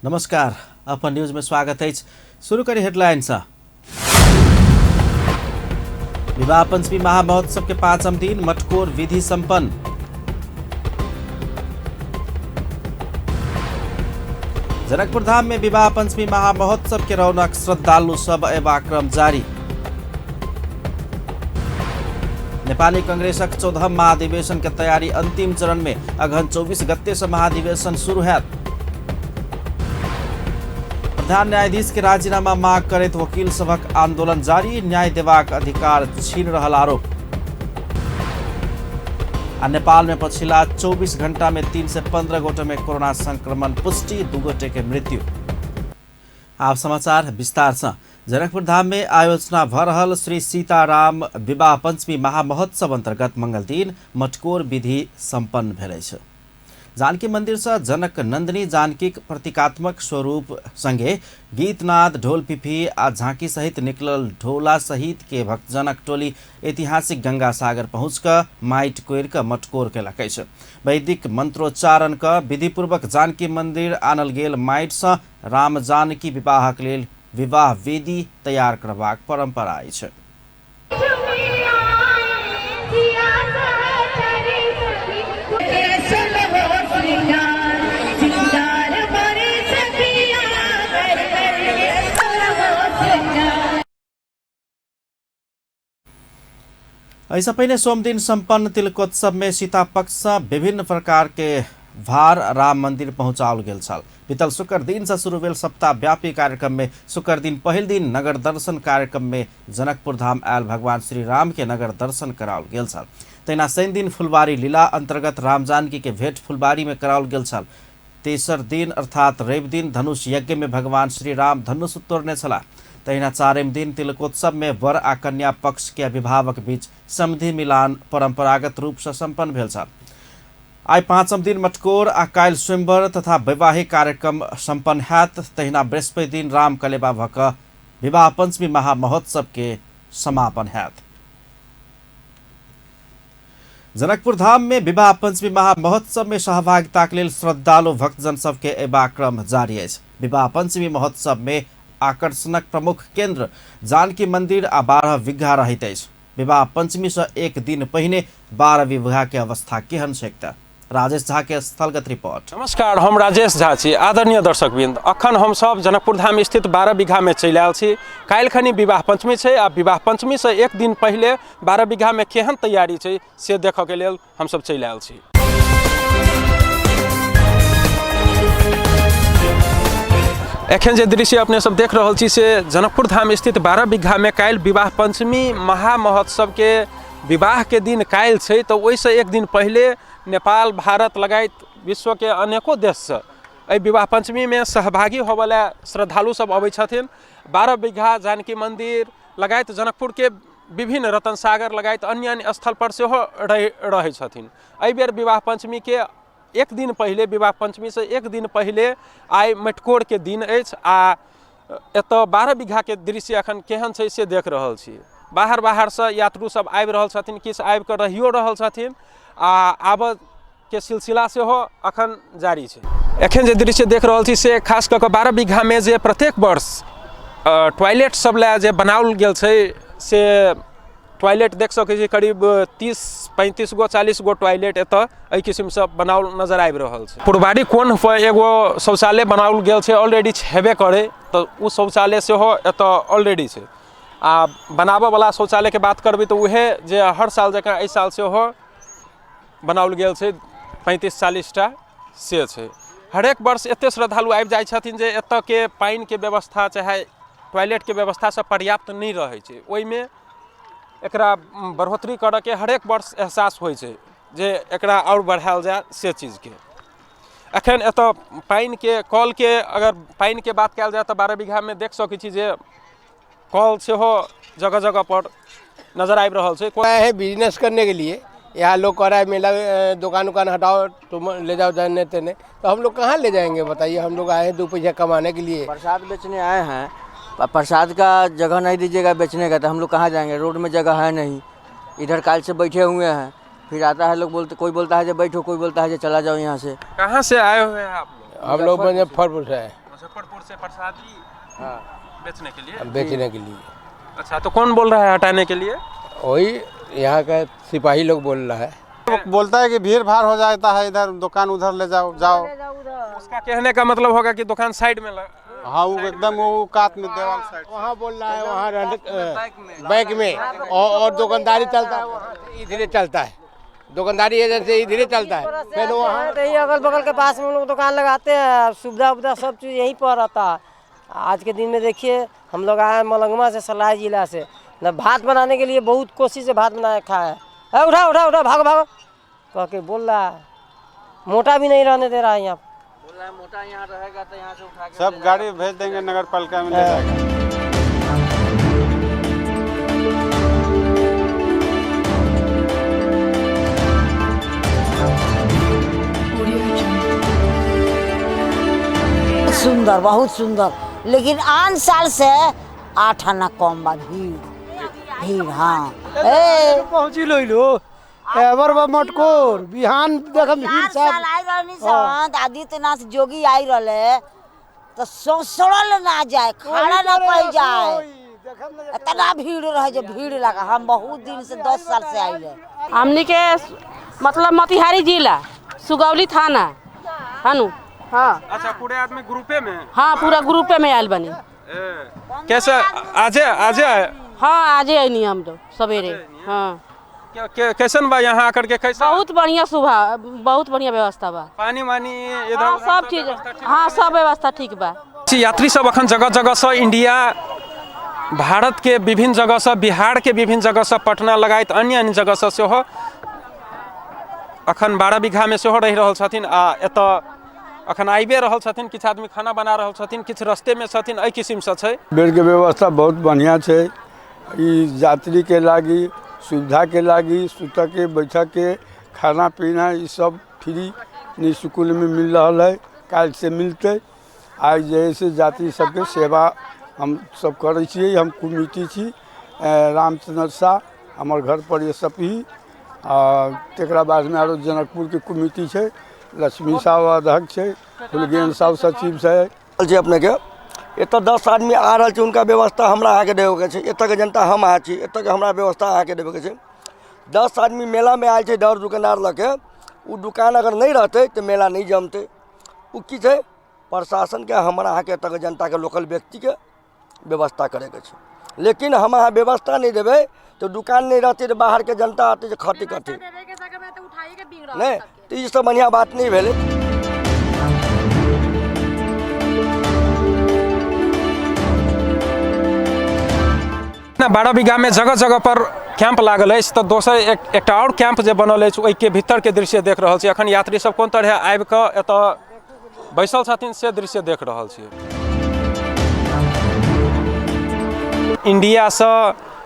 नमस्कार, अपन न्यूज में स्वागत अछि। शुरू करी हेडलाइन सँ। विवाह पंचमी महामहोत्सव के पांचम दिन मटकोर विधि संपन्न। जनकपुर धाम में विवाह पंचमी महामहोत्सव के रौनक, श्रद्धालु सब अयबाक क्रम जारी। नेपाली कांग्रेसक 14म महाधिवेशन के तैयारी अंतिम चरण में, अगहन 24 गते से महाधिवेशन शुरू हैत। प्रधान न्यायाधीश के राजीनामा मांग करैत वकील सभक आंदोलन जारी, न्याय देबाक अधिकार छीन रहल आरोप। आ नेपाल में पछिला 24 घंटा में 315 गोटे में कोरोना संक्रमण पुष्टि, 2 गोटे के मृत्यु। आप समाचार विस्तार से। जनकपुर धाम में आयोजना भ रहल श्री सीताराम विवाह पंचमी महामहोत्सव अंतर्गत मंगल दिन मटकोर विधि संपन्न भेल अछि। जानकी मंदिर से जनक नंदिनी जानकीक प्रतीकात्मक स्वरूप संगे गीतनाद, ढोल पिपही आ झांकी सहित निकलल ढोला सहित के भक्तजनक टोली ऐतिहासिक गंगा सागर पहुँच क माटि कोरि क मटकोर केलक अछि। वैदिक मंत्रोच्चारण क विधिपूर्वक जानकी मंदिर आनल गेल माटि सँ राम जानकी विवाहक लेल विवाह वेदी तैयार करबाक परंपरा अछि। एहिसँ पहिने सोमदिन संपन्न तिलकोत्सव में सीता पक्ष सँ विभिन्न प्रकार के भार राम मंदिर पहुंचाओल गेल छल। बीतल शुक्र दिन से शुरू भेल सप्ताहव्यापी कार्यक्रम में शुक्र दिन पहिल दिन नगर दर्शन कार्यक्रम में जनकपुर धाम आयल भगवान श्री राम के नगर दर्शन कराओल गेल छल। तहिना शनि दिन फुलबारी लीला अंतर्गत राम जानकी के भेंट फुलबारी में कराओल गेल छल। तेसर दिन अर्थात रवि दिन धनुष यज्ञ में भगवान श्री राम धनुष तोड़ने छलाह। तहिना चारिम दिन तिलकोत्सव में वर आ कन्या पक्ष के अभिभावक बीच समधि मिलान परंपरागत रूप से संपन्न भेल छल। आइ पांचम दिन मटकोर आ काल्हि स्वयंवर तथा वैवाहिक कार्यक्रम संपन्न हैत। तहिना बृहस्पति दिन राम कलेबा भ क विवाह पंचमी महामहोत्सव के समापन हैत। जनकपुर धाम में विवाह पंचमी महामहोत्सव में सहभागिता के लेल श्रद्धालु भक्तजन सबके अयबाक क्रम जारी अछि। विवाह पंचमी महोत्सव में आकर्षणक प्रमुख केंद्र जानकी मंदिर आ 12 बीघा रहैत अछि। विवाह पंचमी से एक दिन पहिने 12 बीघा के अवस्था केहन छै त राजेश झा के स्थलगत रिपोर्ट। नमस्कार, हम राजेश झा छी। आदरणीय दर्शकवृंद, अखन हम सब जनकपुर धाम स्थित 12 बीघा में चलि आयल छी। काल्हि खनी विवाह पंचमी छै आ विवाह पंचमी से एक दिन पहिले 12 बीघा में केहन तैयारी छै से देखऽ के लेल हम सब चलि आयल छी। एखन जे दृश्य अपने सब देख रहल छी से जनकपुर धाम स्थित 12 बीघा में काल्हि विवाह पंचमी महामहोत्सव के विवाह के दिन काल्हि छै, तऽ ओहिसँ एक दिन पहिले नेपाल, भारत लगायत विश्व के अनेको देशसँ एहि विवाह पंचमी में सहभागी होबऽला श्रद्धालु सब अबै छथिन। 12 बीघा जानकी मंदिर लगायत जनकपुर के विभिन्न रतन सागर लगायत अन्य अन्य स्थल पर सेहो रहै छथिन। एहि बेर विवाह पंचमी के एक दिन पहिले, विवाह पंचमी से एक दिन पहिले आइ मटकोर के दिन अछि आ एतऽ 12 बीघा के दृश्य अखन केहन छै से देख रहल छी। बाहर बाहरसँ यात्रु सब आबि रहल छथिन, किछु आबि कऽ रहियो रहल छथिन आ आबऽ के सिलसिला सेहो अखन जारी छै। एखन जे दृश्य देख रहल छी से खास कऽ कऽ 12 बीघा में जे प्रत्येक वर्ष टॉयलेट सब लए जे बनाओल गेल छै से टॉयलेट देख सकै छी, करीब 30-35 गो 40 गो टॉयलेट एतऽ एहि किसिमसँ बनाओल नजर आबि रहल छै। पुरबारी कोन पर एगो शौचालय बनाओल गेल छै, ऑलरेडी छेबे करै, तऽ ओ शौचालय सेहो एतऽ ऑलरेडी छै। आ बनाबऽवला शौचालयके बात करबै तऽ उएह जे हर साल जकाँ एहि साल सेहो बनाओल गेल छै, 35-40 टा से छै। हरेक वर्ष एते श्रद्धालु आबि जाइ छथिन जे एतऽके पानिके व्यवस्था चाहे टॉयलेटके व्यवस्था सब पर्याप्त नहि रहै छै। ओहिमे एकरा बढ़ोतरी करऽके हरेक वर्ष एहसास होइ छै जे एकरा आओर बढ़ायल जाय से चीजके। एखन एतऽ पानिके कलके अगर पानिके बात कयल जाय तऽ 12 बीघामे देख सकै छी जे कल सेहो जगह जगह पर नजर आबि रहल छै। आए हैं बिजनेस करने के लिए, यहाँ लोग कह रहा है मेला दुकान उकान हटाओ तुम ले जाओ जाने तेने, तो हम लोग कहाँ ले जाएंगे बताइए। हम लोग आए हैं 2 पैसा कमाने के लिए। प्रसाद बेचने आए हैं, प्रसाद का जगह नहीं दीजिएगा बेचने का तो हम लोग कहाँ जाएंगे, रोड में जगह है नहीं। इधर काल से बैठे हुए हैं, फिर आता है लोग बोलते, कोई बोलता है जो बैठो, कोई बोलता है जो चला जाओ यहाँ से। कहाँ से आए हुए हैं आप लोग? हम लोग मुजफ्फरपुर से आए। मुजफ्फरपुर से प्रसादी हाँ, बेचने के लिए। बेचने के लिए। अच्छा, तो कौन बोल रहा है हटाने के लिए? वही यहाँ का सिपाही लोग बोल रहा है। बोलता है कि भीड़ भाड़ हो जाता है इधर, दुकान उधर ले जाओ जाओ। उसका कहने का मतलब होगा कि दुकान साइड में हाँ, वो एकदम वो कात में देवाल साइड। वहाँ बोल रहा है, वहाँ बैक में और दुकानदारी चलता है वहाँ से इधरे चलता है, दुकानदारी एजेंसी इधरे चलता है, फिर वहाँ तो यही अगल बगल के पास में हम लोग दुकान लगाते हैं, सुविधा उविधा सब चीज़ यहीं पर रहता है। आज के दिन में देखिए हम लोग आए हैं मलंगवा से, सलाई जिला से न भात बनाने के लिए बहुत कोशिश से भात बनाए खाए हैं। उठा उठा उठा, भागो भागो कह के बोल रहा है, मोटा भी नहीं रहने दे रहा है यहाँ। बोल रहा है मोटा यहाँ रहेगा तो यहाँ से उठा के सब गाड़ी भेज देंगे, नगर पालिका में ले जाएगा। सुंदर, बहुत सुंदर, लेकिन आन साल से 8 आना कम बा भीड़ भीड़। हाँ, ए पहुँची लो एबर बा मटकोर बिहान देखम भीड़ चार साल आई रहनी सन, आदित्यनाथ जोगी आई रहले तो सड़ल ना जाए, खड़ा ना पड़ जाए, इतना भीड़ रहे जो भीड़ लगा। हम बहुत दिन से 10 साल से आई है। हमनी के मतलब मोतिहारी जिला सुगौली थाना हनु। हाँ। अच्छा, पूरे आदमी ग्रुपे में? हाँ, पूरा ग्रुपे में आयल बनी। कैसे आजे आजे आए? हाँ, आजे आईनी हम लोग सवेरे। हाँ। कैसन बा यहाँ आकर के? कैसा? बहुत बढ़िया सुबह, बहुत बढ़िया व्यवस्था बा। पानी वानी इधर? हाँ, सब चीज, हाँ सब व्यवस्था ठीक बा। यात्री सब अखन जगह जगह से इंडिया भारत के विभिन्न जगह से, बिहार के विभिन्न जगह से, पटना लगायत अन्य अन्य जगह से सेहो अखन 12 बीघा में सेहो रहि रहल छथिन आ एतऽ अखन आबिए रहल छथिन। किछु आदमी खाना बना रहल छथिन, किछु रस्ते में छथिन, एहि किस्मसँ छै। बेडके व्यवस्था बहुत बढ़िया छै। ई यात्री के लागी सुविधा के लागी सुतऽ के बैठऽ के खाना पीना ई सब फ्री निःशुल्क में मिल रहा है, काल्हि से मिलतै। आइ जे है से यात्री सबके सेवा हम सब करै छियै। हम कमिटी छी, रामचंद्र शाह हमर घर पर ये सब ही। आ तकरा बादमे आरो जनकपुरके कमिटी छै, लक्ष्मी साहु अध्यक्ष छै, फुलगेन साहु सचिव छै। छै अपनेके एतऽ 10 आदमी आ रहल छै, हुनका व्यवस्था हमरा अहाँके देबऽके छै। एतऽके जनता हम अहाँ छी, एतऽके हमरा व्यवस्था अहाँके देबऽके छै। 10 आदमी मेलामे आयल छै दौड़ दुकानदार लऽ के, ओ दुकान अगर नहि रहतै तऽ मेला नहि जमतै। ओ की छै, प्रशासनके हमरा अहाँके एतऽके जनताके लोकल व्यक्तिके व्यवस्था करैके छै। लेकिन हम अहाँ व्यवस्था नहि देबै तऽ दुकान नहि रहतै तऽ बाहरके जनता अतै जे खतै कथी नहि, तऽ ई सब बढ़िआँ बात नहि भेलै। 12 बीघा में जगह जगह पर कैंप लागल अछि तऽ दोसर एकटा आओर कैंप जे बनल अछि ओहिके भीतरके दृश्य देख रहल छी। अखन यात्री सब कोन तरह आबि कऽ एतऽ बैसल छथिन से दृश्य देख रहल छी। इंडियासँ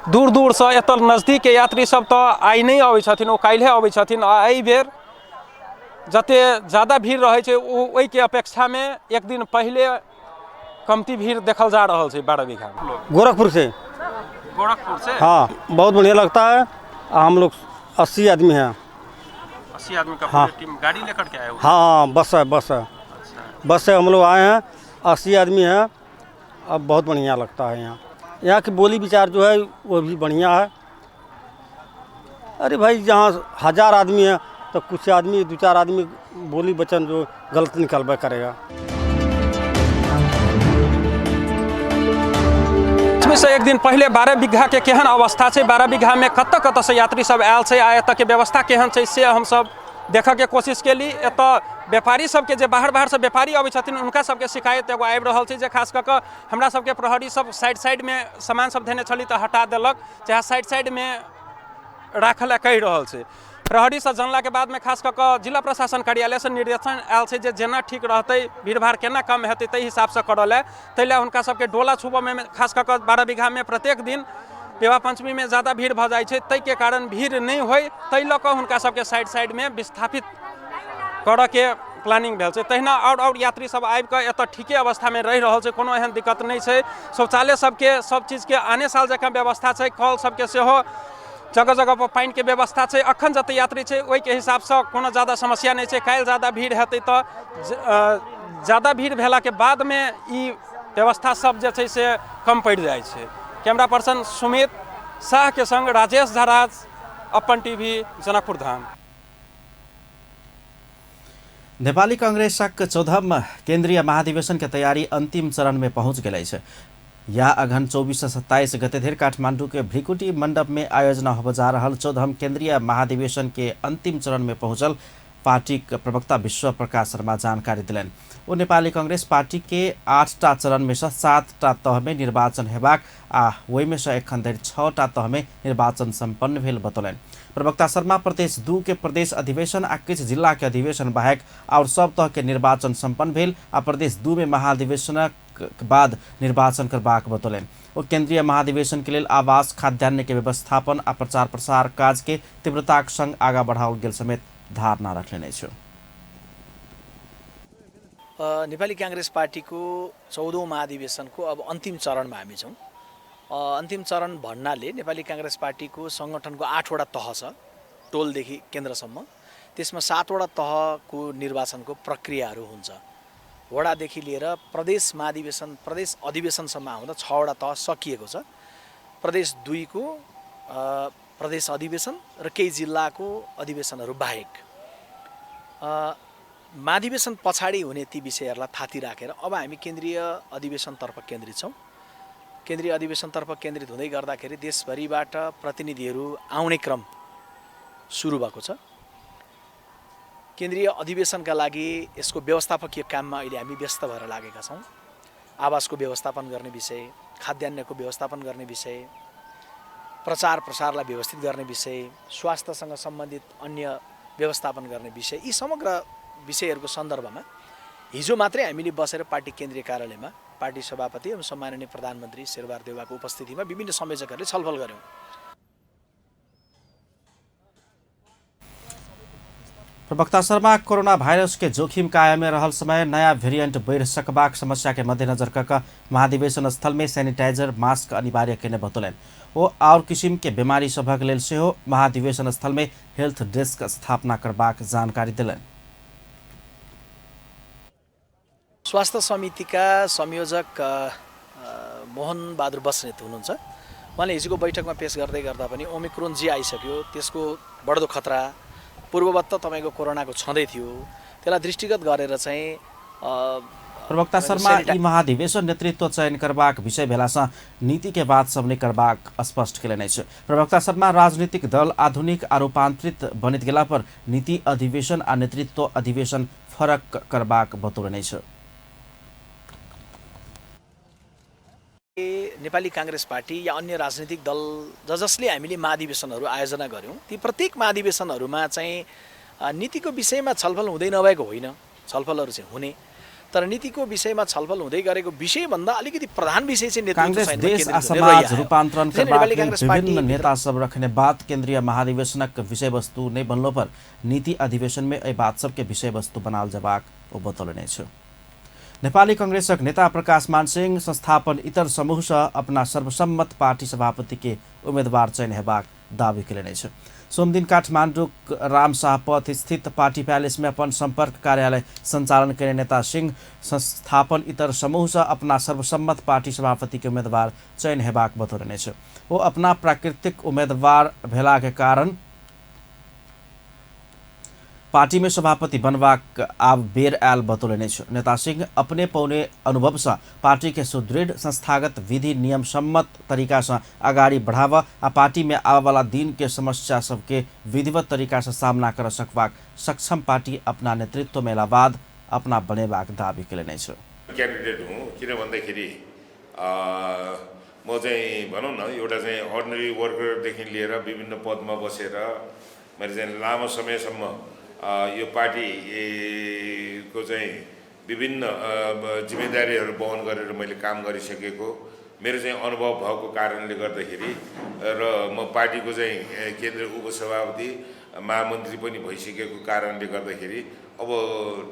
दूर दूरसँ एतऽ नजदीकके यात्री सब तऽ आइ नहि अबै छथिन, ओ काल्हिए अबै छथिन। आ एहि बेर जते ज़्यादा भीड़ रहै छै ओ ओहिके अपेक्षामे एक दिन पहिले कमती भीड़ देखल जा रहल छै 12 बीघा। गोरखपुर से? गोरखपुर से? हाँ, बहुत बढ़िया लगता है। हम लोग 80 आदमी हैं। 80 आदमी का? हाँ। पूरी टीम गाड़ी लेकर के आए हो? हाँ, बस है, बस है। अच्छा। बस से हम लोग आए हैं, 80 आदमी हैं। अब बहुत बढ़िया लगता है यहाँ। यहाँ की बोली विचार जो है वो भी बढ़िया है। अरे भाई, जहाँ 1000 आदमी है तो कुछ आदमी 2-4 आदमी बोली वचन जो गलत निकलबे करेगा। से एक दिन पहले 12 बीघा के केहन अवस्था छै, 12 बीघा में कतऽ कतऽ से यात्री सब आयल छै आ एतऽ के व्यवस्था केहन छै से हमसब देखऽ के कोशिश केली। एतऽ व्यापारी सबके जे बाहर बाहर से व्यापारी अबै छथिन हुनका सबके शिकायत एगो आबि रहल छै जे खास कऽ कऽ हमरा सबके प्रहरी सब साइड साइड में सामान सब धेने छली तऽ हटा देलक, चाहे साइड साइड में राखल लए कहि रहल छै। प्रहरी से जानला के बाद में खास कऽ कऽ जिला प्रशासन कार्यालय से निर्देशन आयल छै जे जेना ठीक रहतै, भीड़भाड़ केना कम हेतै ताहि हिसाबसँ करऽ लए। ताहि लए हुनका सबके डोला छुबऽमे खास कऽ कऽ 12 बीघा में प्रत्येक दिन विवाह पंचमी में ज़्यादा भीड़ भऽ जाइ छै, ताहिके कारण भीड़ नहि होइ ताहि लऽ कऽ हुनका सबके साइड साइड में विस्थापित करऽ के प्लानिंग भेल छै। तहिना आओर यात्री सब आबि कऽ एतऽ ठीके अवस्थामे रहि रहल छै, कोनो एहन दिक्कत नहि छै। शौचालय सबके सब चीजके आने साल जकाँ व्यवस्था छै, कल सबके सेहो जगह जगह पर पानिके व्यवस्था छै। अखन जते यात्री छै ओहिके हिसाबसँ कोनो ज़्यादा समस्या नहि छै। काल्हि ज़्यादा भीड़ हेतै तऽ ज़्यादा भीड़ भेलाके बादमे ई व्यवस्था सब जे छै से कम पड़ि जाइ छै। कैमरा पर्सन सुमित शाह के संग राजेश झराज, अपन टीवी, जनकपुर धाम। नेपाली कांग्रेसक 14म केन्द्रीय महाधिवेशन के तैयारी अंतिम चरण में पहुंच गेल अछि। या अघन 24 से 27 गते धरि काठमांडू के भ्रिकुटी मंडप में आयोजना होबय जा रहल 14म केन्द्रीय महाधिवेशन के अंतिम चरण में पहुंचल पार्टी के प्रवक्ता विश्व प्रकाश शर्मा जानकारी दिलनि। ओ नेपाली कांग्रेस पार्टी के 8टा चरण में से 7टा तह में निर्वाचन हेबाक आ ओहिमे से एखन धरि 6टा तह में निर्वाचन सम्पन्न भेल बतौलनि। प्रवक्ता शर्मा प्रदेश 2 के प्रदेश अधिवेशन आ किछु जिला के अधिवेशन बाहेक और सब तह के निर्वाचन सम्पन्न भेल आ प्रदेश 2 में महाधिवेशनक बाद निर्वाचन करबाक बतौलनि। ओ केंद्रीय महाधिवेशन के लेल आवास, खाद्यान्न के व्यवस्थापन आ प्रचार प्रसार काज के तीव्रताक संग आगा बढ़ाओल गेल समेत धारणा रखने अछि। नेपाली कांग्रेस पार्टीको 14औं महाधिवेशनको अब अन्तिम चरणमा हामी छौँ। अन्तिम चरण भन्नाले नेपाली कांग्रेस पार्टीको सङ्गठनको 8वटा तह छ, टोलदेखि केन्द्रसम्म। त्यसमा 7वटा तहको निर्वाचनको प्रक्रियाहरू हुन्छ। वडादेखि लिएर प्रदेश महाधिवेशन, प्रदेश अधिवेशनसम्म आउँदा 6वटा तह सकिएको छ। प्रदेश 2 को प्रदेश अधिवेशन र केही जिल्लाको अधिवेशनहरू बाहेक महाधिवेशन पछाडि हुने ती विषयहरूलाई थाती राखेर अब हामी केन्द्रीय अधिवेशनतर्फ केन्द्रित छौँ। केन्द्रीय अधिवेशनतर्फ केन्द्रित हुँदै गर्दाखेरि देशभरिबाट प्रतिनिधिहरू आउने क्रम सुरु भएको छ। केन्द्रीय अधिवेशनका लागि यसको व्यवस्थापकीय काममा अहिले हामी व्यस्त भएर लागेका छौँ। आवासको व्यवस्थापन गर्ने विषय, खाद्यान्नको व्यवस्थापन गर्ने विषय, प्रचार प्रसारलाई व्यवस्थित गर्ने विषय, स्वास्थ्यसँग सम्बन्धित अन्य व्यवस्थापन गर्ने विषय, यी समग्र विषयहरूको सन्दर्भमा हिजो मात्रै हामीले बसेर पार्टी केन्द्रीय कार्यालयमा पार्टी सभापति एवं सम्माननीय प्रधानमन्त्री शेरबहादुर देउवाको उपस्थितिमा विभिन्न संयोजकहरूले छलफल गऱ्यौँ। प्रवक्ता शर्मा कोरोना भाइरस के जोखिम कायमे रहल समय नया वेरिएंट बढ़ि सकबाक समस्या के मद्देनजर क महाधिवेशन स्थल में सैनिटाइजर, मास्क अनिवार्य केने बतौलनि। ओ और किसिम के बीमारी सभक लेल सेहो महाधिवेशन स्थल में हेल्थ डेस्क स्थापना करबाक जानकारी दिलनि। स्वास्थ्य समितिका संयोजक मोहन बहादुर बस्नेत हुनुहुन्छ। उहाँले हिजोको बैठकमा पेश गर्दै गर्दा पनि ओमिक्रोन जे आइसक्यो त्यसको बढ्दो खतरा पूर्ववत त तपाईँको कोरोनाको छँदै थियो, त्यसलाई दृष्टिगत गरेर चाहिँ प्रवक्ता शर्मा ई महाधिवेशन नेतृत्व चयन करबाक विषय भेलासँ नीति के बात सब नहि करबाक स्पष्ट केलनि अछि। प्रवक्ता शर्मा राजनीतिक दल आधुनिक आ रूपांतरित बनैत गेला पर नीति अधिवेशन आ नेतृत्व अधिवेशन फरक करबाक बतौलनि अछि। नेपाली कांग्रेस पार्टी या अन्य राजनीतिक दल जसले हामीले महाधिवेशनहरू आयोजना गऱ्यौँ ती प्रत्येक महाधिवेशनहरूमा चाहिँ नीतिको विषयमा छलफल हुँदै नभएको होइन, छलफलहरू चाहिँ हुने, तर नीतिको विषयमा छलफल हुँदै गरेको विषयभन्दा अलिकति प्रधान विषय चाहिँ कांग्रेस देश आ समाज रूपांतरण करबाक लेल विभिन्न नेता सब रखने बात केंद्रीय महाधिवेशनक विषयवस्तु नहि बनलो पर नीति अधिवेशन में एहि बात सबके विषयवस्तु बनाओल जबाक ओ बतौलनि अछि। नेपाली कांग्रेसक नेता प्रकाश मान सिंह संस्थापन इतर समूह से अपना सर्वसम्मत पार्टी सभापति के उम्मीदवार चयन हेबाक दावी केलनि अछि। सोमदिन काठमाडौँक रामशाह पथ स्थित पार्टी पैलेस में अपन संपर्क कार्यालय संचालन केने नेता सिंह संस्थापन इतर समूह से अपना सर्वसम्मत पार्टी सभापति के उम्मीदवार चयन हेबाक बतौलनि अछि। ओ अपना प्राकृतिक उम्मीदवार भेला के कारण पार्टी में सभापति बनबाक आब बेर आयल बतौलनि अछि। नेता सिंह अपने पौने अनुभव से पार्टी के सुदृढ़ संस्थागत विधि नियम सम्मत तरीका से अगाडि बढ़ाव आ पार्टी में आबयवला दिन के समस्या सबके विधिवत तरीका से सामना कर सकबाक सक्षम पार्टी अपना नेतृत्व में अयला बाद अपना बनेबाक दावी केलनि अछि। क्यान्डिडेट हुँ, किन भन्दाखेरि म चाहिँ भनौँ न एउटा चाहिँ अर्डिनरी वर्करदेखि लिएर विभिन्न पदमा बसेर मैले चाहिँ लामो समयसम्म यो पार्टीको चाहिँ विभिन्न जिम्मेदारीहरू वहन गरेर मैले काम गरिसकेको मेरो चाहिँ अनुभव भएको कारणले गर्दाखेरि र म पार्टीको चाहिँ केन्द्रीय उपसभापति महामन्त्री पनि भइसकेको कारणले गर्दाखेरि अब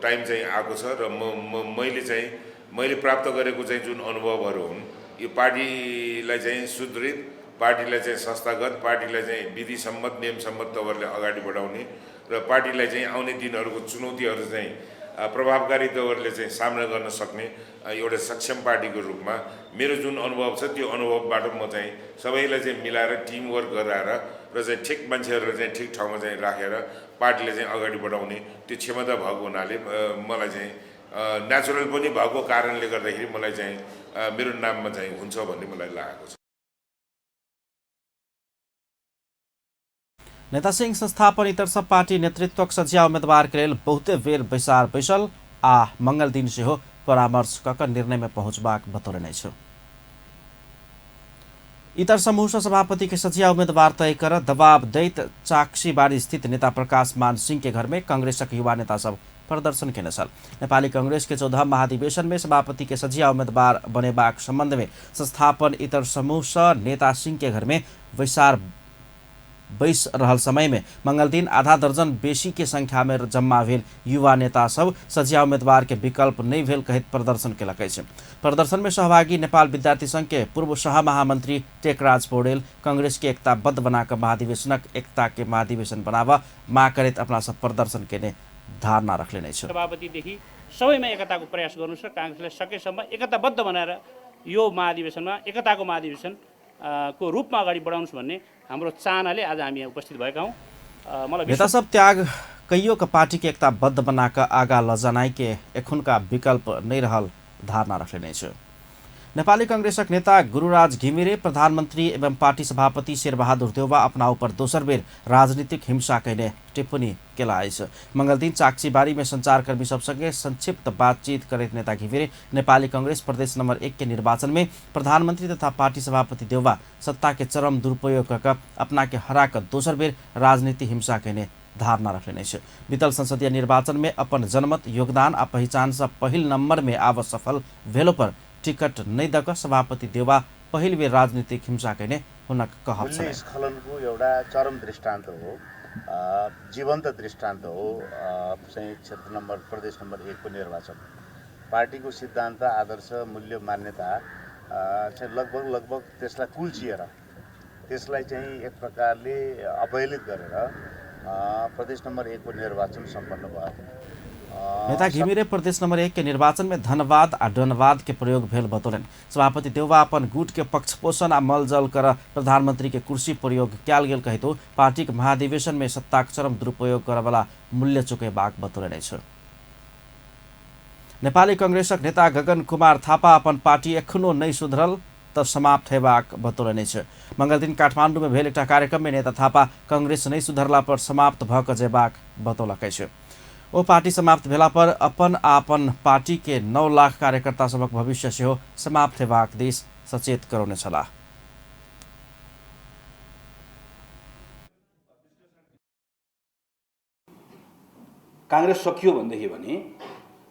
टाइम चाहिँ आएको छ र म मैले प्राप्त गरेको चाहिँ जुन अनुभवहरू हुन् यो पार्टीलाई चाहिँ सुदृढ, पार्टीलाई चाहिँ संस्थागत, पार्टीलाई चाहिँ विधिसम्मत नियमसम्मत तवरले अगाडि बढाउने र पार्टीलाई चाहिँ आउने दिनहरूको चुनौतीहरू चाहिँ प्रभावकारी तौरले चाहिँ सामना गर्न सक्ने एउटा सक्षम पार्टीको रूपमा मेरो जुन अनुभव छ त्यो अनुभवबाट म चाहिँ सबैलाई चाहिँ मिलाएर टिमवर्क गराएर र चाहिँ ठिक मान्छेहरूलाई चाहिँ ठिक ठाउँमा चाहिँ राखेर पार्टीले चाहिँ अगाडि बढाउने त्यो क्षमता भएको हुनाले मलाई चाहिँ नेचुरल पनि भएको कारणले गर्दाखेरि मलाई चाहिँ मेरो नाममा चाहिँ हुन्छ भन्ने मलाई लागेको छ। नेता सिंह संस्थापन इतर सब पार्टी नेतृत्वक सझिया उम्मेदवार के लेल बहुते बेर बैसार बैसल आ मंगल दिन सेहो परामर्श क क निर्णय में पहुंचबाक बतौलनि अछि। इतर समूह सँ सभापति के सझिया उम्मेदवार तय कर दबाव दैत चाक्सीबारी स्थित नेता प्रकाश मान सिंह के घर में कांग्रेसक युवा नेता सब प्रदर्शन केने छल। नेपाली कांग्रेस के 14 महाधिवेशन में सभापति के सझिया उम्मेदवार बनेबाक संबंध में संस्थापन इतर समूह सँ नेता सिंह के घर में बैसार बैस रहल समय में मंगल दिन आधा दर्जन बेसी के संख्या में जम्मा भेल युवा नेता सब सझिया उम्मेदवार के विकल्प नहीं भेल कहैत प्रदर्शन केलक अछि। प्रदर्शन में सहभागी नेपाल विद्यार्थी संघ के पूर्व सह महामंत्री टेकराज पौडेल कांग्रेस के एकताबद्ध बनाकर महाधिवेशनक एकता के महाधिवेशन बनावा माग करैत अपना सब प्रदर्शन केने धारणा रखलेने अछि। सभापतिदेखि सबैमा एकताको प्रयास गर्नुहोस् र कांग्रेसलाई सकेसम्म एकताबद्ध बनाएर यो महाधिवेशनमा एकताको महाधिवेशन को रूपमा अगाडि बढाउनुहोस् भन्ने हाम्रो चाहनाले आज हामी यहाँ उपस्थित भएका हौँ। मलाई नेता सब त्याग कैयो के पार्टी के एकताबद्ध बनाकर आगा लजनाई के एखुनका विकल्प नहीं रहल धारणा रखलेने अछि। नेपाली कांग्रेसक नेता गुरुराज घिमिरे प्रधानमंत्री एवं पार्टी सभापति शेरबहादुर देउवा अपना ऊपर दोसर बेर राजनीतिक हिंसा कयने टिप्पणी केला अछि। मंगलदिन चाक्सीबारी में संचारकर्मी सबसँगे संक्षिप्त बातचीत करैत नेता घिमिरे नेपाली कांग्रेस प्रदेश नंबर 1 के निर्वाचन में प्रधानमंत्री तथा पार्टी सभापति देउवा सत्ता के चरम दुरुपयोग कऽ अपना के हरा कऽ दोसर बेर राजनीतिक हिंसा कयने धारणा रखलेने अछि। बीतल संसदीय निर्वाचन में अपन जनमत योगदान आ पहिचान सँ पहिल नंबर में आब सफल भेलो पर टिकट नहीं दक सभापति देउवा पहिल बेर राजनीतिक हिंसा कयने हुनक कहब छलनि। स्खलनको एउटा चरम दृष्टान्त हो, जीवन्त दृष्टान्त हो चाहिँ क्षेत्र नम्बर प्रदेश नम्बर 1 को निर्वाचन। पार्टीको सिद्धान्त, आदर्श, मूल्य, मान्यता चाहिँ लगभग लगभग त्यसलाई कुल्चिएर त्यसलाई चाहिँ एक प्रकारले अवहेलित गरेर प्रदेश नम्बर 1 को निर्वाचन सम्पन्न भयो। नेता घिमिरे प्रदेश नंबर 1 के निर्वाचन में धनवाद आ डनवाद के प्रयोग भेल बतौलनि। सभापति देउवा अपन गुट के पक्षपोषण आ मलजल कर प्रधानमंत्री के कुर्सी प्रयोग कयल गेल कहितो पार्टी के महाधिवेशन में सत्ताक चरम दुरुपयोग करवला मूल्य चुकेबाक बतौलनि अछि। नेपाली कांग्रेसक नेता गगन कुमार थापा अपन पार्टी एखनो नहि सुधरल त समाप्त हेबाक बतौलनि अछि। मंगलदिन काठमाडौँ में भेल एकटा कार्यक्रम में नेता थापा कांग्रेस नहि सुधरला पर समाप्त भऽ कऽ जेबाक बतौलक अछि। ओ पार्टी समाप्त भेला पर अपन आपन पार्टी के 9 लाख कार्यकर्ता सबक भविष्य सेहो समाप्त हेबाक दिस सचेत करौने छलाह। कांग्रेस सकियो भनेदेखि भने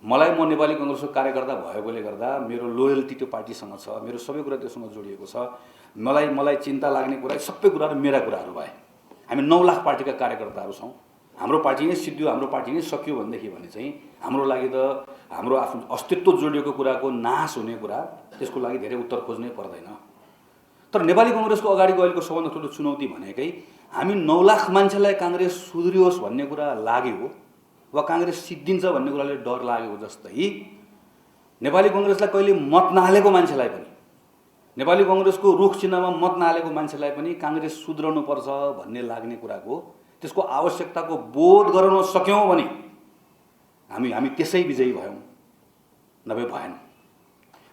मलाई म नेपाली कांग्रेसको कार्यकर्ता भएकोले गर्दा मेरो लोयल्टी त्यो पार्टीसँग छ, मेरो सबै कुरा त्योसँग जोडिएको छ। मलाई मलाई चिन्ता लाग्ने कुरा सबै कुराहरू मेरा कुराहरू भए। हामी 9 लाख पार्टीका कार्यकर्ताहरू छौँ। हाम्रो पार्टी नै सिद्धियो, हाम्रो पार्टी नै सकियो भनेदेखि भने चाहिँ हाम्रो लागि त हाम्रो आफ्नो अस्तित्व जोडिएको कुराको नाश हुने कुरा, त्यसको लागि धेरै उत्तर खोज्नै पर्दैन। तर नेपाली कांग्रेसको अगाडिको अहिलेको सबभन्दा ठुलो चुनौती भनेकै हामी 9 लाख मान्छेलाई कांग्रेस सुध्रियोस् भन्ने कुरा लाग्यो वा कांग्रेस सिद्धिन्छ भन्ने कुराले डर लागेको जस्तै नेपाली कांग्रेसलाई कहिले मत नहालेको मान्छेलाई पनि, नेपाली कांग्रेसको रुख चिन्हमा मत नहालेको मान्छेलाई पनि कांग्रेस सुध्रनुपर्छ भन्ने लाग्ने कुराको त्यसको आवश्यकताको बोध गराउन सक्यौँ भने हामी हामी त्यसै विजयी भयौँ, नभए भएन।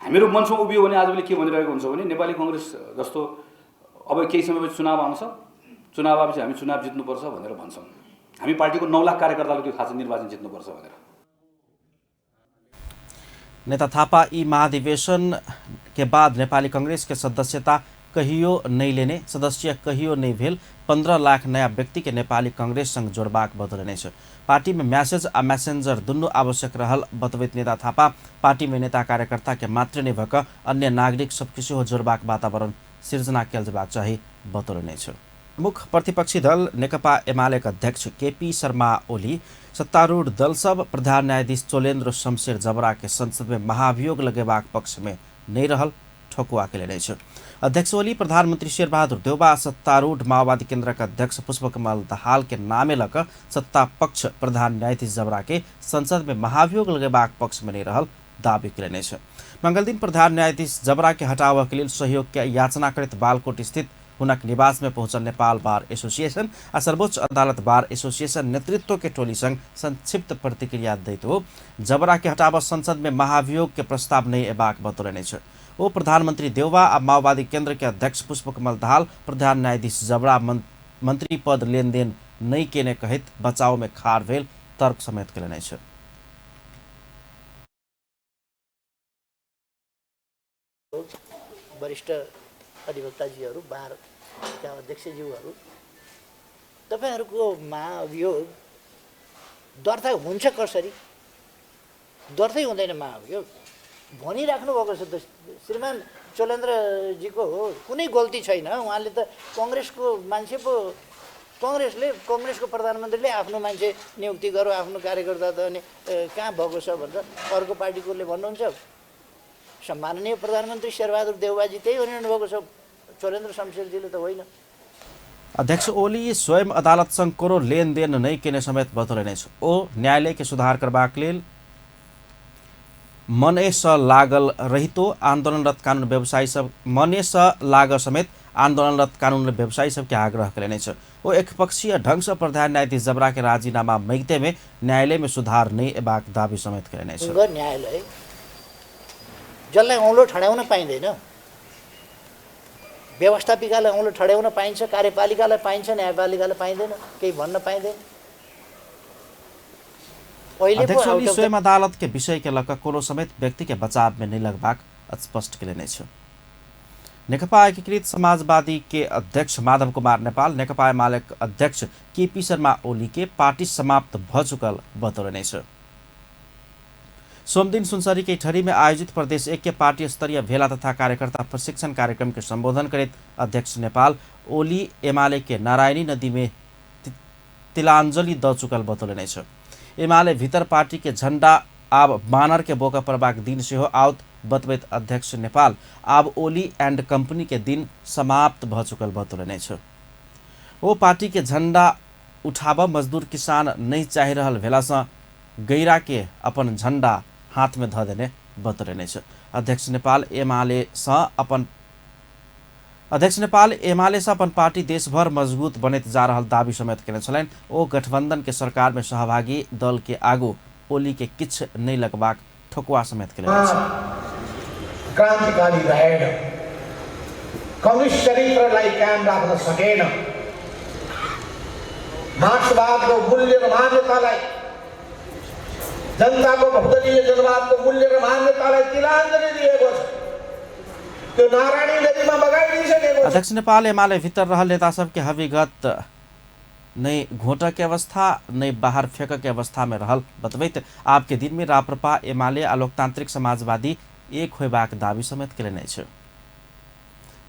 हामीहरू मञ्चमा उभियो भने आजभोलि के भनिरहेको हुन्छ भने नेपाली कांग्रेस जस्तो अब केही समयपछि चुनाव आउँछ, चुनाव आएपछि हामी चुनाव जित्नुपर्छ भनेर भन्छौँ। हामी पार्टीको 9 लाख कार्यकर्ताले त्यो थाहा छ निर्वाचन जित्नुपर्छ भनेर। नेता थापा यी महाधिवेशन के बाद नेपाली कांग्रेस के सदस्यता कहियो नहीं लेने, सदस्य कहियो नहीं भेल 15 लाख नयाँ व्यक्ति के नेपाली कांग्रेस संग जोड़बाक बतौलनि अछि। पार्टी में मैसेज आ मैसेंजर दुनू आवश्यक रहल बतबैत नेता थापा पार्टी में नेता कार्यकर्ता के मात्र नहि भऽ कऽ अन्य नागरिक सबके सेहो जोड़बाक वातावरण सिर्जना कयल जेबाक चाही बतौलनि अछि। मुख्य प्रतिपक्षी दल नेकपा एमालेक अध्यक्ष केपी शर्मा ओली सत्तारूढ़ दल सब प्रधान न्यायाधीश चोलेन्द्र शमशेर जबरा के संसद में महाभियोग लगेबाक पक्ष में नहीं रहल ठोकुवा केलनि अछि। अध्यक्ष ओली प्रधानमन्त्री शेरबहादुर देउवा सत्तारूढ़ माओवादी केन्द्रक अध्यक्ष पुष्पकमल दाहाल के नामे लऽ कऽ सत्ता पक्ष प्रधान न्यायाधीश जबरा के संसद में महाभियोग लगेबाक पक्ष में नहीं रहल दावी केलनि अछि। मंगलदिन प्रधान न्यायाधीश जबरा के हटाबऽ के लेल सहयोग के याचना करैत बालकोट स्थित हुनक निवास में पहुंचल नेपाल बार एसोसिएशन आ सर्वोच्च अदालत बार एसोसिएशन नेतृत्व के टोली संग संक्षिप्त प्रतिक्रिया दैत ओ जबरा के हटाबऽ संसद में महाभियोग के प्रस्ताव नहीं एबाक बतौलनि अछि। ओ प्रधानमन्त्री देउवा आ माओवादी केन्द्र के अध्यक्ष पुष्पकमल दाहाल प्रधान न्यायाधीश जबरा मंत्री पद लेनदेन नहि केने कहैत बचाव में खाड़ भेल तर्क समेत केलनि अछि। वरिष्ठ अधिवक्ताजीहरू, बारका अध्यक्षज्यूहरू, तपाईहरूको महाअभियोग दर्ता हुन्छ कसरी? दर्तै हुँदैन महाअभियोग भनिराख्नु भएको छ त। श्रीमान चोलेन्द्रजीको हो, कुनै गल्ती छैन, उहाँले त कङ्ग्रेसको मान्छे पो, कङ्ग्रेसले कङ्ग्रेसको प्रधानमन्त्रीले आफ्नो मान्छे नियुक्ति गर्यो, आफ्नो कार्यकर्ता त अनि कहाँ भएको छ भनेर अर्को पार्टीकोले भन्नुहुन्छ। सम्माननीय प्रधानमन्त्री शेरबहादुर देउवाजी त्यही भनिरहनु भएको छ, चोलेन्द्र शमशेरजीले त होइन। अध्यक्ष ओली स्वयं अदालतसँग कोनो लेनदेन नहि केने समेत बतौलनि अछि। ओ न्यायालय के सुधार करबाक लेल मनेसँ लागल रहितो आन्दोलनरत कानून व्यवसायी सब मनेसँ लाग समेत आन्दोलनरत कानून व्यवसायी सबके आग्रह केलनि अछि। ओ एकपक्षीय ढंगसँ प्रधान न्यायाधीश जबरा के राजीनामा मागिते में न्यायालय में सुधार नहि एबाक दावी समेत केलनि अछि। न्यायालय जसलाई औँलो ठड्याउन पाइँदैन, व्यवस्थापिकालाई औँलो ठड्याउन पाइन्छ, कार्यपालिकालाई पाइन्छ, न्यायपालिकालाई पाइँदैन, केही भन्न पाइँदैन। अध्यक्ष ओली स्वयं अदालत के विषय के लऽ कऽ कोनो समेत व्यक्ति के बचाव में नहि लगबाक स्पष्ट केलनि अछि। नेकपा एकीकृत समाजवादी के अध्यक्ष माधव कुमार नेपाल नेकपा एमाले अध्यक्ष केपी शर्मा ओली के पार्टी समाप्त भऽ चुकल बतौलनि अछि। सोमदिन सुनसरी के इटहरी में आयोजित प्रदेश एक के पार्टी स्तरीय भेला तथा कार्यकर्ता प्रशिक्षण कार्यक्रम के संबोधन करैत अध्यक्ष नेपाल ओली एमाले के नारायणी नदी में तिलांजलि दऽ चुकल बतौलनि अछि। एमाले भीतर पार्टी के झंडा आब बानर के बोका पड़बाक दिन सेहो आओत बतबैत अध्यक्ष नेपाल आब ओली एंड कंपनी के दिन समाप्त भऽ चुकल बतौलनि अछि। ओ पार्टी के झंडा उठाबऽ मजदूर किसान नहीं चाहि रहल भेलासँ गैरा के अपन झंडा हाथ में धऽ देने बतौलनि अछि। अध्यक्ष नेपाल एमाले सँ अपन पार्टी देशभर मजबूत बनैत जा रहल दावी समेत केने छलनि। ओ गठबंधन के सरकार में सहभागी दल के आगू ओली के किछु नहि लगबाक ठोकुआ समेत केलनि अछि। क्रान्तिकारी रहेन, कम्युनिस्ट चरित्रलाई कायम राख्न सकेन, मार्क्सवादको मूल्य र मान्यतालाई, जनताको बहुदलीय जनवादको मूल्य र मान्यतालाई तिलाञ्जली दिएको छ, त्यो नारायणी नदीमा बगाइदिइसकेको छ। अध्यक्ष नेपाल एमाले भीतर रहल नेता सबके हविगत नै घोटक के अवस्था नै बाहर फेंक के अवस्था में रहल बतबैत आपके दिन में राप्रपा एमाले आ लोकतांत्रिक समाजवादी एक होयबाक दावी समेत केलनि अछि।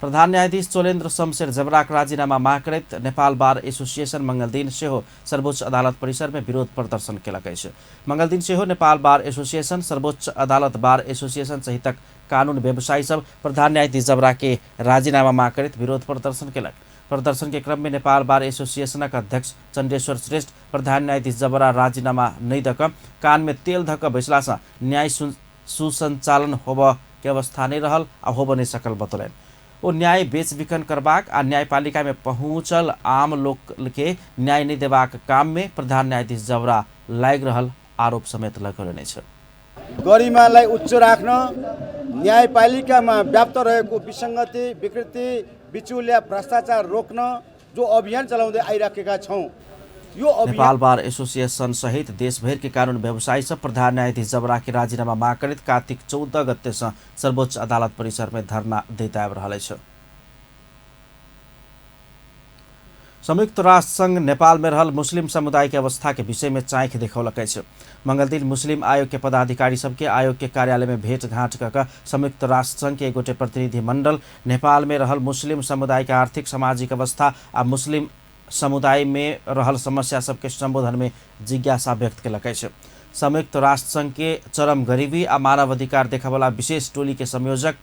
प्रधान न्यायाधीश चोलेन्द्र शमशेर जबराक राजीनामा माग करैत नेपाल बार एसोसिएशन मंगलदिन सेहो सर्वोच्च अदालत परिसर में विरोध प्रदर्शन केलक अछि। मंगलदिन सेहो नेपाल बार एसोसिएशन सर्वोच्च अदालत बार एसोसिएशन सहितक कानून व्यवसायी सब प्रधान न्यायाधीश जबरा के राजीनामा माग करैत विरोध प्रदर्शन केलक। प्रदर्शन के क्रम में नेपाल बार एसोसिएशनक अध्यक्ष चण्डेश्वर श्रेष्ठ प्रधान न्यायाधीश जबरा राजीनामा नहि दऽ कऽ कान में तेल धऽ कऽ बैसलासँ न्याय सुसञ्चालन होबऽ के अवस्था नहि रहल आ होबऽ नहि सकल बतौलनि। ओ न्याय बेचबिखन करबाक आ न्यायपालिका में पहुँचल आम लोक के न्याय नहि देबाक काम में प्रधान न्यायाधीश जबरा लागि रहल आरोप समेत लगौलनि अछि। गरिमालाई उच्च राख्न न्यायपालिकामा व्याप्त रहेको विसङ्गति, विकृति, बिचौलिया, भ्रष्टाचार रोक्न जो अभियान चलाउँदै आइराखेका छौँ, यो अभियान नेपाल बार एसोसिएशन सहित देशभर के कानून व्यवसायी सब प्रधान न्यायाधीश जबरा के राजीनामा माग करैत कार्तिक 14 गते से सर्वोच्च अदालत परिसर में धरना दैत आबि रहल अछि। संयुक्त राष्ट्र संघ नेपाल में रहल मुस्लिम समुदाय के अवस्था के विषय में चाँखि देखौलक अछि। मंगलदिन मुस्लिम आयोग के पदाधिकारी सबके आयोग के कार्यालय में भेंटघाट कऽ कऽ संयुक्त राष्ट्र संघ के एक गोटे प्रतिनिधि मंडल नेपाल में रहल मुस्लिम समुदाय के आर्थिक सामाजिक अवस्था आ मुस्लिम समुदाय में रहल समस्या सबके संबोधन में जिज्ञासा व्यक्त केलक अछि। संयुक्त राष्ट्र संघ के चरम गरीबी आ मानवाधिकार देखऽवला विशेष टोली के संयोजक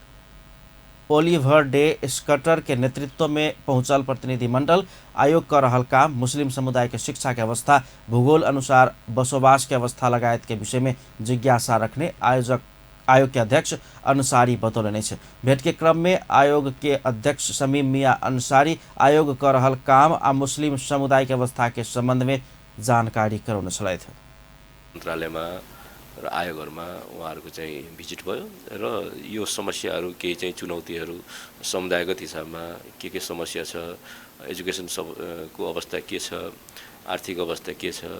ओलिवर डे स्कटर के नेतृत्व में पहुंचल प्रतिनिधिमंडल आयोग कर रहल काम, मुस्लिम समुदाय के शिक्षा के अवस्था, भूगोल अनुसार बसोबास के अवस्था लगायत के विषय में जिज्ञासा रखने आयोग के अध्यक्ष अंसारी बतौलनि अछि। भेंट के क्रम में आयोग के अध्यक्ष शमीम मियां अंसारी आयोग कर रहल काम आ मुस्लिम समुदाय के अवस्था के संबंध में जानकारी करौने छलथि। मन्त्रालयमा र आयोगहरुमा उहाँहरूको चाहिँ भिजिट भयो र यो समस्याहरू केही चाहिँ चुनौतीहरू समुदायगत हिसाबमा के समस्या छ, एजुकेसन को अवस्था के छ, आर्थिक अवस्था के छ,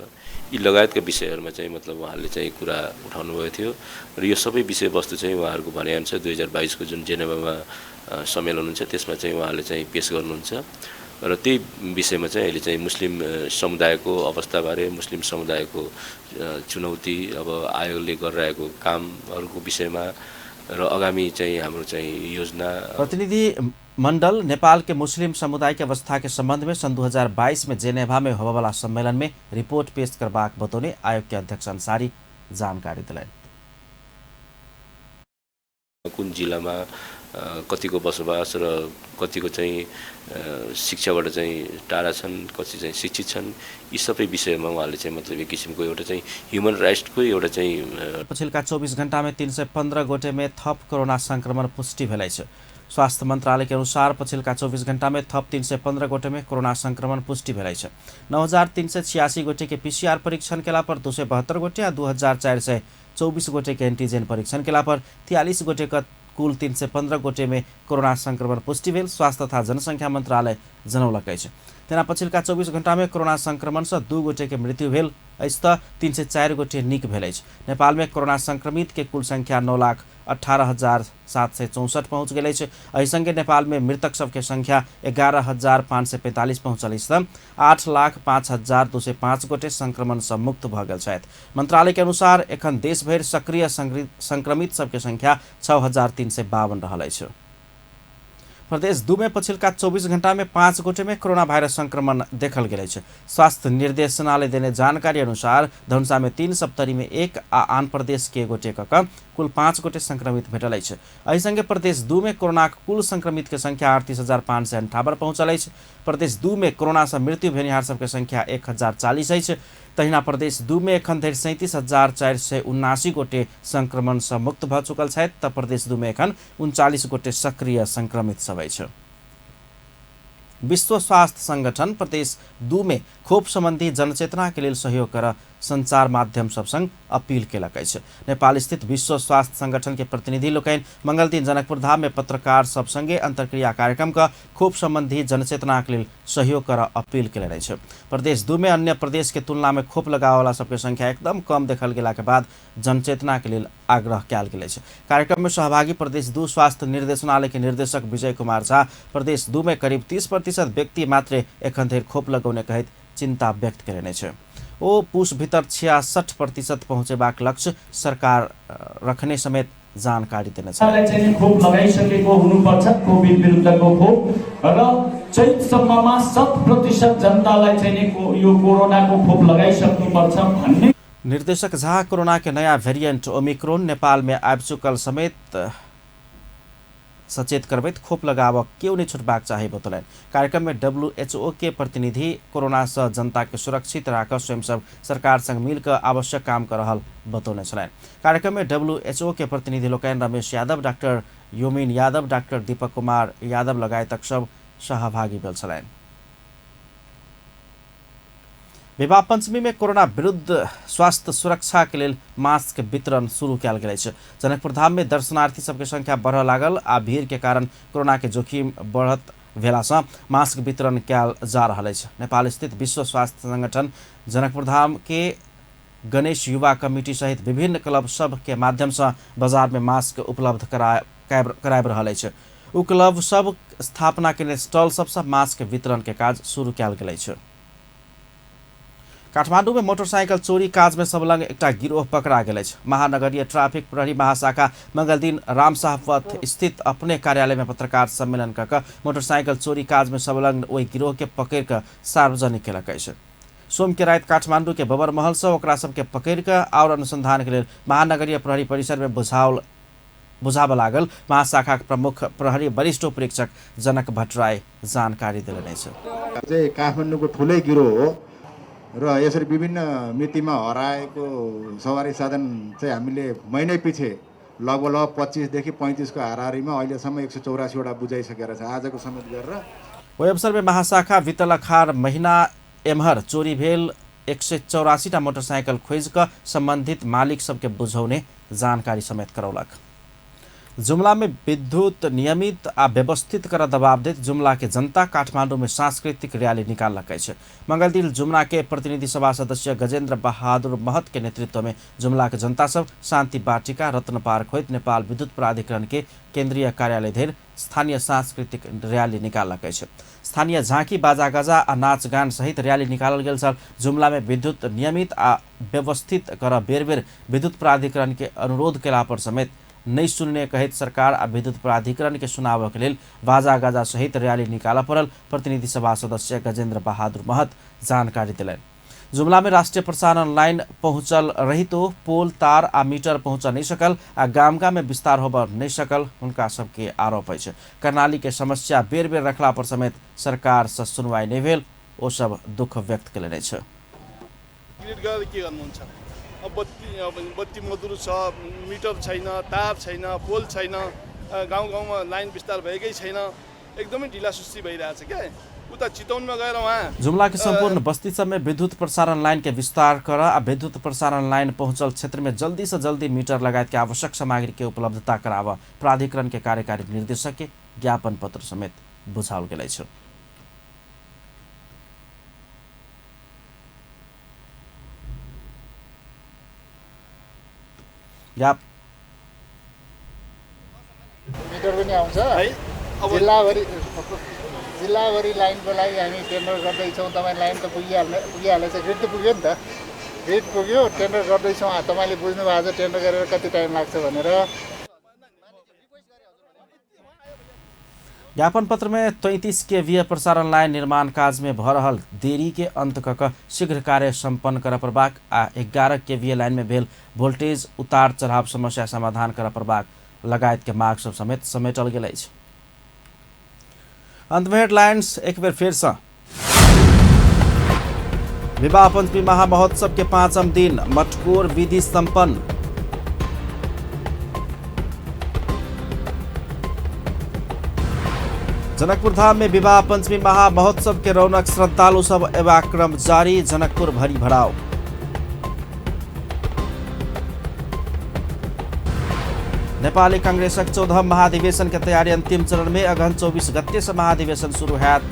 यी लगायतका विषयहरूमा चाहिँ मतलब उहाँहरूले चाहिँ कुरा उठाउनु भएको थियो र यो सबै विषयवस्तु चाहिँ उहाँहरूको भनाइअनुसार 2022 को जुन जेनेभामा सम्मेलन हुन्छ त्यसमा चाहिँ उहाँहरूले चाहिँ पेश गर्नुहुन्छ र त्यही विषयमा चाहिँ अहिले चाहिँ मुस्लिम समुदायको अवस्थाबारे, मुस्लिम समुदायको चुनौती, अब आयोगले गरिरहेको कामहरूको विषयमा र आगामी चाहिँ हाम्रो चाहिँ योजना। प्रतिनिधि मंडल नेपाल के मुस्लिम समुदाय के अवस्था के संबंध में सन् 2022 में जेनेवा में होबयवला सम्मेलन में रिपोर्ट पेश करबाक बतौने आयोग के अध्यक्ष अंसारी जानकारी दिलनि। कुन जिल्लामा कतिको बसोबास र कतिको चाहिँ शिक्षाबाट चाहिँ टाढा छन्, कति चाहिँ शिक्षित छन्, यी सबै विषयमा उहाँले चाहिँ मतलब एक किसिमको एउटा चाहिँ ह्युमन राइट्सको एउटा चाहिँ। पछिल्का 24 घण्टा में 315 गोटे में थप कोरोना संक्रमण पुष्टि भेल अछि। स्वास्थ्य मंत्रालय के अनुसार पछिल्का 24 घण्टा में थप 315 गोटे में कोरोना संक्रमण पुष्टि भेल अछि। 9386 गोटे के पीसीआर परीक्षण केला पर 272 गोटे आ 2424 गोटे के एंटीजन परीक्षण केला पर 43 गोटे के कुल 315 गोटे में कोरोना संक्रमण पुष्टि भेल स्वास्थ्य तथा जनसंख्या मंत्रालय जनौलक अछि। तेना पछिल्का 24 घण्टा में कोरोना संक्रमण से 2 गोटे के मृत्यु भेल अछि त 304 गोटे निक भेल अछि। नेपाल में कोरोना संक्रमित के कुल संख्या 9,18,764 पहुँच गेल अछि। एहि संगे नेपाल में मृतक सबके संख्या 11,545 पहुँचल अछि त 8,05,205 गोटे संक्रमण से मुक्त भऽ गेल छथि। मंत्रालय के अनुसार एखन देशभरि सक्रिय संक्रमित सबके संख्या 6,352 रहल अछि। प्रदेश 2 में पछिल्का 24 घण्टा में 5 गोटे में कोरोना वायरस संक्रमण देखल गेल अछि। स्वास्थ्य निर्देशनालय देने जानकारी अनुसार धनुषा में 3, सप्तरी में 1 आ आन प्रदेश के गोटे क कुल 5 गोटे संक्रमित भेटल अछि। एहि संगे प्रदेश 2 में कोरोनाक कुल संक्रमित के संख्या 38,558 पहुँचल अछि। प्रदेश 2 में कोरोना से मृत्यु भेनिहार सबके संख्या 1,040 अछि। तहिना प्रदेश 2 में एखन धरि 37,479 गोटे संक्रमण से मुक्त भऽ चुकल छथि त प्रदेश 2 में एखन 39 गोटे सक्रिय संक्रमित सब अछि। विश्व स्वास्थ्य संगठन प्रदेश 2 में खोप संबंधी जनचेतना के लेल सहयोग कर संचार माध्यम सब संग अपील केलक अछि। नेपाल स्थित विश्व स्वास्थ्य संगठन के प्रतिनिधि लोकनि मंगल दिन जनकपुर धाम में पत्रकार सब संगे अंतर्क्रिया कार्यक्रम क खोप संबंधी जनचेतना के लेल सहयोग कर अपील केलनि अछि। प्रदेश 2 में अन्य प्रदेश के तुलना में खोप लगावला सबके संख्या एकदम कम देखल गेला के बाद जनचेतना के लेल आग्रह कयल गेल अछि। कार्यक्रम में सहभागी प्रदेश 2 स्वास्थ्य निर्देशनालय के निर्देशक विजय कुमार झा प्रदेश 2 में करीब 30% व्यक्ति मात्रे एखन धरि खोप लगौने कहैत चिंता व्यक्त केलनि अछि। ओ पुष भीतर 66% पहुँचेबाक लक्ष्य सरकार रखने समेत जानकारी देने छल। खोप लगाइसकेको हुनुपर्छ कोभिड विरुद्धको खोप र चैतसम्ममा 100% जनतालाई चाहिँ यो कोरोनाको खोप लगाइसक्नुपर्छ भन्ने निर्देशक झा कोरोना के नया वेरिएंट ओमिक्रोन नेपाल में आबि चुकल समेत सचेत करबैत खोप लगाव केओ नहीं छुटबाक चाही बतौलनि। कार्यक्रम में WHO के प्रतिनिधि कोरोना से जनता के सुरक्षित राख स्वयं सब सरकार संग मिलकर आवश्यक काम कर रहल बतौने छलनि। कार्यक्रम में WHO के प्रतिनिधि लोकनि रमेश यादव, डाक्टर योमिन यादव, डाक्टर दीपक कुमार यादव लगायतक सब सहभागी भेल छलनि। विवाह पंचमी में कोरोना विरुद्ध स्वास्थ्य सुरक्षा के लेल मास्क वितरण शुरू कयल गेल अछि। जनकपुर धाम में दर्शनार्थी सबके संख्या बढ़य लागल आ भीड़ के कारण कोरोना के जोखिम बढ़त भेला से मास्क वितरण कयल जा रहल अछि। नेपाल स्थित विश्व स्वास्थ्य संगठन जनकपुर धाम के गणेश युवा कमिटी सहित विभिन्न क्लब सब के माध्यम से बाजार में मास्क उपलब्ध कराबि रहल अछि। उ क्लब सब स्थापना के स्टॉल सबसँ मास्क वितरण के काज शुरू कयल गेल अछि। काठमांडू में मोटरसाइकिल चोरी काज में संलग्न एकटा गिरोह पकड़ा गेल अछि। महानगरीय ट्रैफिक प्रहरी महाशाखा मंगल दिन रामशाहपथ स्थित अपने कार्यालय में पत्रकार सम्मेलन क मोटरसाइकिल चोरी काज में संलग्न ओहि गिरोह के पकड़ कऽ सार्वजनिक केलक अछि। सोम के राति काठमांडू के बबर महल से ओकरा सबके पकड़ कऽ और अनुसंधान के लेल महानगरीय प्रहरी परिसर में बुझाओल बुझाबऽ लागल महाशाखाक प्रमुख प्रहरी वरिष्ठ उपरीक्षक जनक भट्टराई जानकारी देलनि अछि। चाहिँ काठमाडौँको ठुलै गिरोह हो र यसरी विभिन्न मितिमा हराएको सवारी साधन चाहिँ हामीले महिनै पछि लगभग लगभग 25 देखि 35 को हाराहारीमा अहिलेसम्म 184 वटा बुझाइसकेर छ आजको समेत गरेर। ओहि अवसर में महाशाखा बीतल अखार महीना एम्हर चोरी भेल 184 टा मोटरसाइकिल खोजि कऽ संबंधित मालिक सबके बुझौने जानकारी समेत करौलक। जुमला में विद्युत नियमित आ व्यवस्थित कर दबाव दैत जुमला के जनता काठमांडू में सांस्कृतिक रैली निकाललक अछि। मंगलदिन जुमला के प्रतिनिधि सभा सदस्य गजेंद्र बहादुर महत के नेतृत्व में जुमला के जनता सब शांति वाटिका रत्न पार्क होइत नेपाल विद्युत प्राधिकरण के केंद्रीय कार्यालय धरि स्थानीय सांस्कृतिक रैली निकाललक अछि। स्थानीय झाँकी बाजागाजा आ नाच गान सहित रैली निकालल गेल छल। जुमला में विद्युत नियमित आ व्यवस्थित कर बेर बेर विद्युत प्राधिकरण के अनुरोध केला पर समेत नहीं सुनने कहैत सरकार आ विद्युत प्राधिकरण के सुनावक लेल बाजागाजा सहित रैली निकालऽ पड़ल प्रतिनिधि सभा सदस्य गजेंद्र बहादुर महत जानकारी देलनि। जुमला में राष्ट्रीय प्रसारण लाइन पहुँचल रहितो पोल तार आ मीटर पहुँच नहीं सकल आ गाम गाम में विस्तार होबऽ नहीं सकल हुनका सबके आरोप अछि। कर्णाली के समस्या बेर बेर रखला पर समेत सरकार से सुनवाई नहीं भेल ओ सब दुख व्यक्त केलनि अछि। के गर्नुहुन्छ? अब बत्ती मधुरो छ, मिटर छैन, तार छैन, पोल छैन, गाउँ गाउँमा लाइन विस्तार भएकै छैन, एकदमै ढिला सुस्ती भइरहेछ क्या। उता चितवनमा गएर वहाँ जुमला के संपूर्ण बस्ती सब में विद्युत प्रसारण लाइन के विस्तार कर आ विद्युत प्रसारण लाइन पहुंचल क्षेत्र में जल्दी से जल्दी मीटर लगायत के आवश्यक सामग्री के उपलब्धता कराव प्राधिकरण के कार्यकारी निर्देशक के ज्ञापन पत्र समेत बुझाओल गेल अछि। मिटर पनि आउँछ है। जिल्लाभरि लाइनको लागि हामी टेन्डर गर्दैछौँ। तपाईँ लाइन त पुगिहालेछ, ग्रिड त पुग्यो नि त, ग्रिड पुग्यो, टेन्डर गर्दैछौँ। तपाईँले बुझ्नु भएको छ टेन्डर गरेर कति टाइम लाग्छ भनेर। ज्ञापन पत्र में 33 केवीय प्रसारण लाइन निर्माण काज में भ रहल देरी के अंत क शीघ्र कार्य संपन्न कर पड़बाक आ 11 केवीय लाइन में भेल वोल्टेज उतार चढ़ाव समस्या समाधान कर पड़बाक लगायत के माग सब समेत समेटल गेल अछि। अंत में हेडलाइंस एक बेर फेर से। विवाह पंचमी महामहोत्सव के 5म दिन मटकोर विधि संपन्न। जनकपुर धाम में विवाह पंचमी महामहोत्सव के रौनक श्रद्धालु सब एवाक्रम जारी, जनकपुर भरी भराव। नेपाली कांग्रेसक 14 महाधिवेशन के तैयारी अंतिम चरण में, अगहन 24 गते से महाधिवेशन शुरू हैत।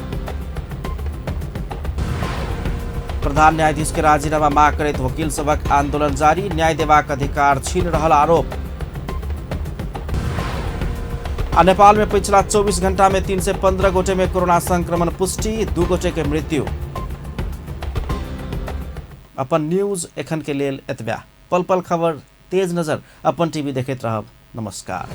प्रधान न्यायाधीश के राजीनामा माग करैत वकील सभक आंदोलन जारी, न्याय देबाक अधिकार छीन रहल आरोप। आ नेपाल में पिछला 24 घंटा में 315 गोटे में कोरोना संक्रमण पुष्टि, 2 गोटे के मृत्यु। अपन न्यूज एखन के लेल एतबा। पल पल खबर, तेज नजर, अपन टीवी देखैत रहब। नमस्कार।